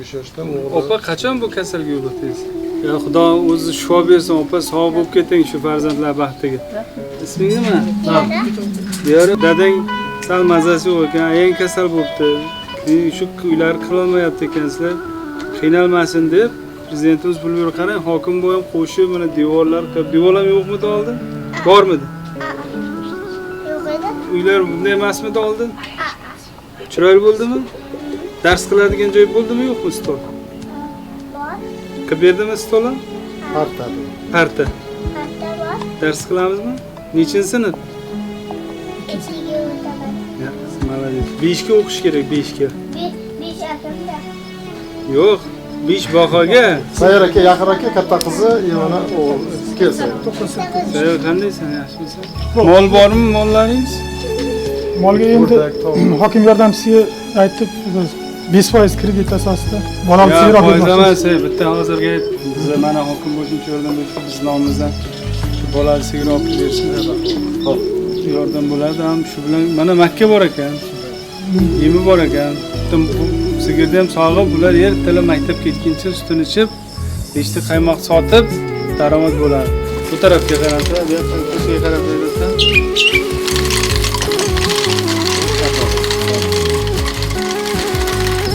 15 yoshda o'g'li. Opa, qachon bu kasalga yo'liqdingiz? Ya Xudo o'zi shifo bersin, opa, sog' bo'lib keting shu farzandlar baxtiga. Isming nima? Diyora. Dadang sal mazasi yo'q ekan, ayang kasal bo'libdi. Keyin shu uylar qilolmayapti ekansizlar. Qiynalmasin deb prezidentimiz pul berib, qarang, hokim bo'yim qo'shib mana devorlar qilib, devor ham yo'qmidi oldin? Bormidi? Yo'q edi. Uylar bunday emasmidi oldin? Chiroyli bo'ldimi? Dars qiladigan joy bo'ldimi, yo'qmi stol? Bor. Qilib berdimi stol ham? Parta. Parta. Parta bor. Dars qilamizmi? Nechinchi sinf? Ichiga o'taman. Yaxshi, молодец. 5 ga o'qish kerak, 5 ga. 5 akamda. Yo'q, 5 bahoga. Sayyor aka, yaqin aka, katta qizi, mana o'g'li. Kel, Sayyor. Sayyor, qandaysan, yaxshimisan? Mol bormi, mollaringiz? Molga endi O'rdak, tovuq. Hokim yordamchisiga aytib, 5% kredit asosida bolamiz Yo'q, sigir olib foiz bermoqchimiz. emas, ey, bitta hozirgi biza mana hokim bo'lishuncha yordam bersa, biz nomimizdan shu bolani sigir olib bersin. Xo'p. Yordam bo'ladi ham shu bilan mana makka bor ekan. Yemi bor ekan. Bitta bu sigirni ham sog'ib, bular ertalab maktabga ketguncha sutini ichib, beshta qaymoq sotib daromad bo'ladi. Bu tarafga qarasa, bu yoqqa ko'chaga qarab bersa.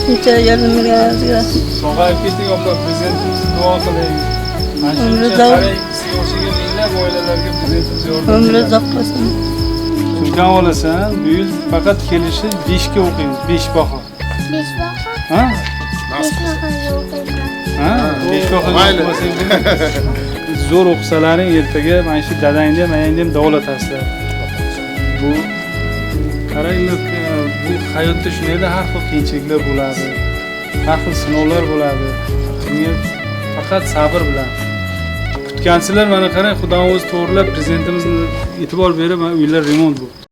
Shuncha yordam berganingizga Sog'ayib keting opa, prezidentimiz duo qiling. Mana shuncha Umri uzoq. qarang, sizga o'xshagan minglab oilalarga prezidentimiz yordam umri beradi. uzoq bo'lsin. Sumkani olasan, bu yil faqat kelishi 5 ga o'qiymiz, 5 baho. 5 baho. Ha? 5 bahoga o'qiyman. Ha? 5 baho Mayli. o'qimasang bo'lmaydi. Zo'r o'qisalaring ertaga mana shu dadangni ham, ayangni ham davolatasizlar. Bu qaranglar, bu hayotda shundayda har xil qiyinchiliklar bo'ladi. Har xil sinovlar bo'ladi. Bunga faqat sabr bilan kutgansizlar, mana qarang, Xudo o'zi to'g'rilab, prezidentimiz e'tibor berib, mana uylar remont bo'ldi.